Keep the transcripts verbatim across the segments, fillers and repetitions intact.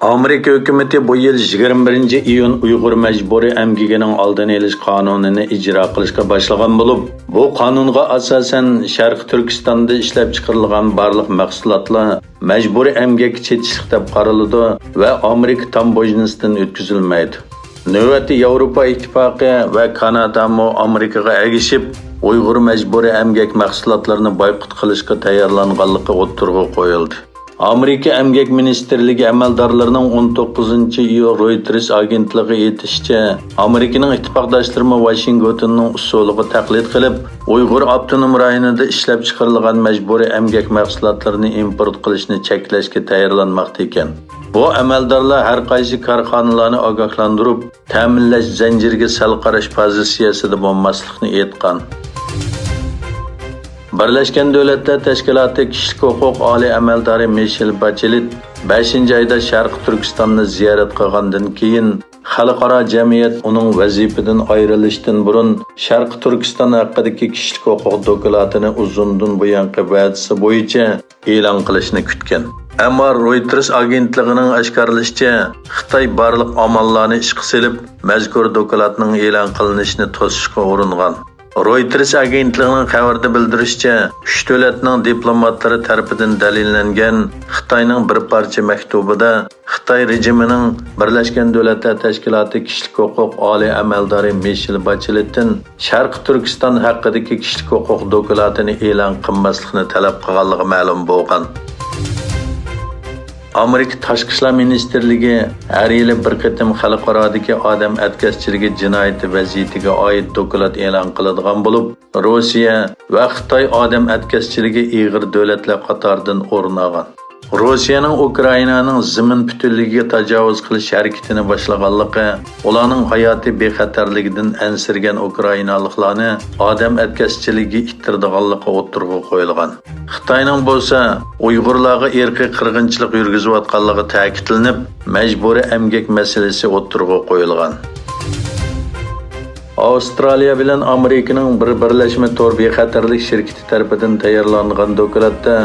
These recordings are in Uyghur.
ئامېرىكا ھۆكۈمىتى بۇ يىل يىگىرمە بىرىنچى ئىيۇن ئۇيغۇر مەجبۇرىي ئەمگىكىنىڭ ئالدىنى ئېلىش قانۇنىنى ئىجرا قىلىشقا باشلىغان بولۇپ، بۇ قانۇنغا ئاساسەن، شەرقىي تۈركىستاندا ئىشلەپچىقىرىلغان بارلىق مەھسۇلاتلار مەجبۇرىي ئەمگەككە چېتىشلىق دەپ قارىلىدۇ ۋە ئامېرىكا تامبوژنىسىدىن ئۆتكۈزۈلمەيدۇ. نۆۋەتتە ياۋروپا ئىتتىپاقى ۋە كانادامۇ ئامېرىكىغا ئەگىشىپ، ئۇيغۇر مەجبۇرىي ئەمگەك مەھسۇلاتلىرىنى بايقۇت قىلىشقا تەييارلانغانلىقى ئوتتۇرىغا قويۇلدى. ئامېرىكا ئەمگەك مىنىستىرلىكى ئەمەلدارلىرىنىڭ ئون توققۇزىنچى ئىيۇل رويتېرس ئاگېنتلىقى ئېيتىشىچە، ئامېرىكىنىڭ ئىتتىپاقداشلىرىمۇ ۋاشىنگتوننىڭ ئۇسۇلىغا تەقلىد قىلىپ، ئۇيغۇر ئاپتونوم رايونىدا ئىشلەپچىقىرىلغان مەجبۇرىي ئەمگەك مەھسۇلاتلىرىنى ئىمپورت قىلىشنى چەكلەشكە تەييارلانماقتا ئىكەن. بۇ ئەمەلدارلار ھەر قايسى كارخانىلارنى ئاگاھلاندۇرۇپ، تەمىنلەش زەنجىرىگە سەل قاراش پوزىتسىيەسىدە بولماسلىقنى ئېيتقان. بىرلەشكەن دۆلەتلەر تەشكىلاتى كىشىلىك ھوقۇق ئالىي ئەمەلدارى مىشېل باچېلېت بەشىنچى ئايدا شەرقىي تۈركىستاننى زىيارەت قىلغاندىن كېيىن، خەلقئارا جەمئىيەت ئۇنىڭ ۋەزىپىدىن ئايرىلىشتىن بۇرۇن شەرقىي تۈركىستان ھەققىدىكى كىشىلىك ھوقۇق دوكلاتىنى ئۇزۇندىن بۇيانقى ۋەدىسى بويىچە ئېلان قىلىشنى كۈتكەن. ئەمما رويتېرس ئاگېنتلىقىنىڭ ئاشكارىلىشىچە، خىتاي بارلىق ئاماللارنى ئىشقا سېلىپ، مەزكۇر دوكلاتنىڭ ئېلان قىلىنىشىنى توسۇشقا ئۇرۇنغان. رويتېرس ئاگېنتلىقىنىڭ خەۋىرىدە بىلدۈرۈشىچە، ئۈچ دۆلەتنىڭ دىپلوماتلىرى تەرىپىدىن دەلىللەنگەن خىتاينىڭ بىر پارچە مەكتۇبىدا خىتاي رېجىمىنىڭ بىرلەشكەن دۆلەتلەر تەشكىلاتى كىشىلىك ھوقۇق ئالىي ئەمەلدارى مىشېل باچېلېتتىن شەرقىي تۈركىستان ھەققىدىكى كىشىلىك ھوقۇق دوكلاتىنى ئېلان قىلماسلىقنى تەلەپ قىلغانلىقى مەلۇم بولغان. ئامېرىكا تاشقى ئىشلار مىنىستىرلىكى ھەر يىلى بىر قېتىم خەلقئارادىكى ئادەم ئەتكەسچىلىكى جىنايىتى ۋەزىيىتىگە ئائىت دوكلات ئېلان قىلىدىغان بولۇپ، روسىيە ۋە خىتاي ئادەم ئەتكەسچىلىكى ئېغىر دۆلەتلەر قاتارىدىن ئورۇن ئالغان. روسىيەنىڭ ئۇكرائىنانىڭ زېمىن پۈتۈنلۈكىگە تاجاۋۇز قىلىش ھەرىكىتىنى باشلىغانلىقى، ئۇلارنىڭ ھاياتىي بىخەتەرلىكىدىن ئەنسىرىگەن ئۇكرائىنالىقلارنى ئادەم ئەتكەسچىلىكىگە ئىتتىرىدىغانلىقى ئوتتۇرىغا قويۇلغان. خىتاينىڭ بولسا ئۇيغۇرلارغا ئىرقىي قىرغىنچىلىق يۈرگۈزۈۋاتقانلىقى تەكىتلىنىپ، مەجبۇرىي ئەمگەك مەسىلىسى ئوتتۇرىغا قويۇلغان. ئاۋسترالىيە بىلەن ئامېرىكىنىڭ بىر بىرلەشمە تور بىخەتەرلىك شىركىتى تەرىپىدىن تەييارلانغان دوكلاتتا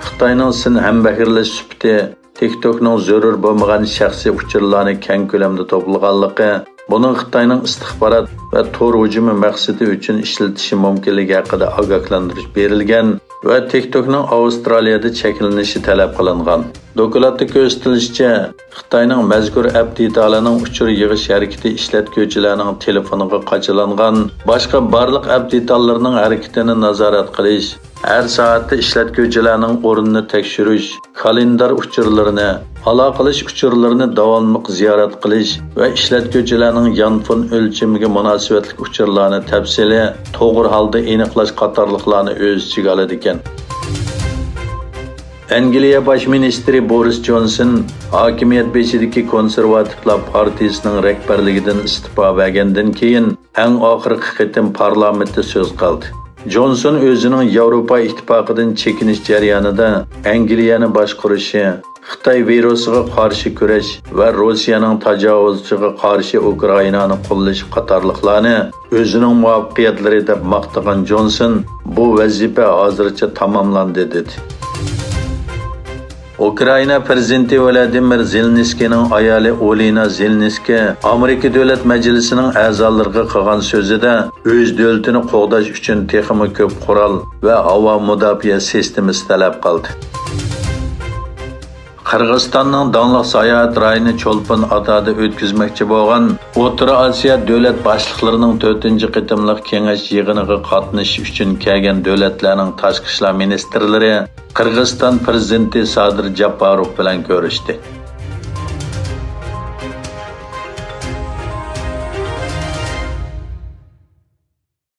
خىتاينىڭ سىن ھەمبەھىرلەش سۈپىتى تىك توكنىڭ زۆرۈر بولمىغان شەخسىي ئۇچۇرلارنى كەڭ كۆلەمدە توپلىغانلىقى، بۇنىڭ خىتاينىڭ ئىستىخبارات ۋە تور ھۇجۇمى مەقسىتى ئۈچۈن ئىشلىتىشى مۇمكىنلىكى ھەققىدە ئاگاھلاندۇرۇش بېرىلگەن ۋە تىك توكنىڭ ئاۋسترالىيەدە چەكلىنىشى تەلەپ قىلىنغان. دوكلاتتا كۆرسىتىلىشىچە، خىتاينىڭ مەزكۇر ئەپ دېتالىنىڭ ئۇچۇر يىغىش ھەرىكىتى ئىشلەتكۈچىلەرنىڭ تېلېفونىغا قاچىلانغان باشقا بارلىق ئەپ دېتاللىرىنىڭ ھەرىكىتىنى نازارەت قىلىش، ھەر سائەتتە ئىشلەتكۈچىلەرنىڭ ئورنىنى تەكشۈرۈش، كالېندار ئۇچۇرلىرىنى، ئالاقىلىشىش ئۇچۇرلىرىنى داۋاملىق زىيارەت قىلىش ۋە ئىشلەتكۈچىلەرنىڭ يانفون ئۆلچىمىگە مۇناسىۋەتلىك ئۇچۇرلارنى تەپسىلىي، توغرا ھالدا ئېنىقلاش قاتارلىقلارنى ئۆز ئىچىگە ئالىدىكەن. ئەنگلىيە باش مىنىستىرى بورىس جونسون ھاكىمىيەت بېشىدىكى كونسېرۋاتىپلار پارتىيىسىنىڭ رەھبەرلىكىدىن ئىستېپا بەرگەندىن كېيىن، ئەڭ ئاخىرقى قېتىم پارلامېنتتا سۆز قىلدى. جونسون ئۆزىنىڭ ياۋروپا ئىتتىپاقىدىن چېكىنىش جەريانىدا ئەنگلىيەنى باشقۇرۇشى، خىتاي ۋىرۇسىغا قارشى كۈرەش ۋە روسىيەنىڭ تاجاۋۇزچىغا قارشى ئۇكرائىنانى قوللىشى قاتارلىقلارنى ئۆزىنىڭ مۇۋەپپەقىيەتلىرى دەپ ماختىغان جونسون، بۇ ۋەزىپە ھازىرچە تاماملاندى، دېدى. ئۇكرائىنا پىرېزىدېنتى ۋلادىمىر زېلېنسكىينىڭ ئايالى ئولېنا زېلېنسكىي ئامېرىكا دۆلەت مەجلىسىنىڭ ئەزالىرىغا قىلغان سۆزىدە ئۆز دۆلىتىنى قوغداش ئۈچۈن تېخىمۇ كۆپ قورال ۋە ھاۋا مۇداپىئە سىستېمىسى تەلەپ قىلدى. قىرغىزىستاننىڭ داڭلىق ساياھەت رايونى چولپان ئاتادا ئۆتكۈزمەكچى بولغان ئوتتۇرا ئاسىيا دۆلەت باشلىقلىرىنىڭ تۆتىنچى قېتىملىق كېڭەش يىغىنىغا قاتنىشىش ئۈچۈن كەلگەن دۆلەتلەرنىڭ تاشقى ئىشلار مىنىستىرلىرى قىرغىزىستان پىرېزىدېنتى سادىر جاپاروف بىلەن كۆرۈشتى.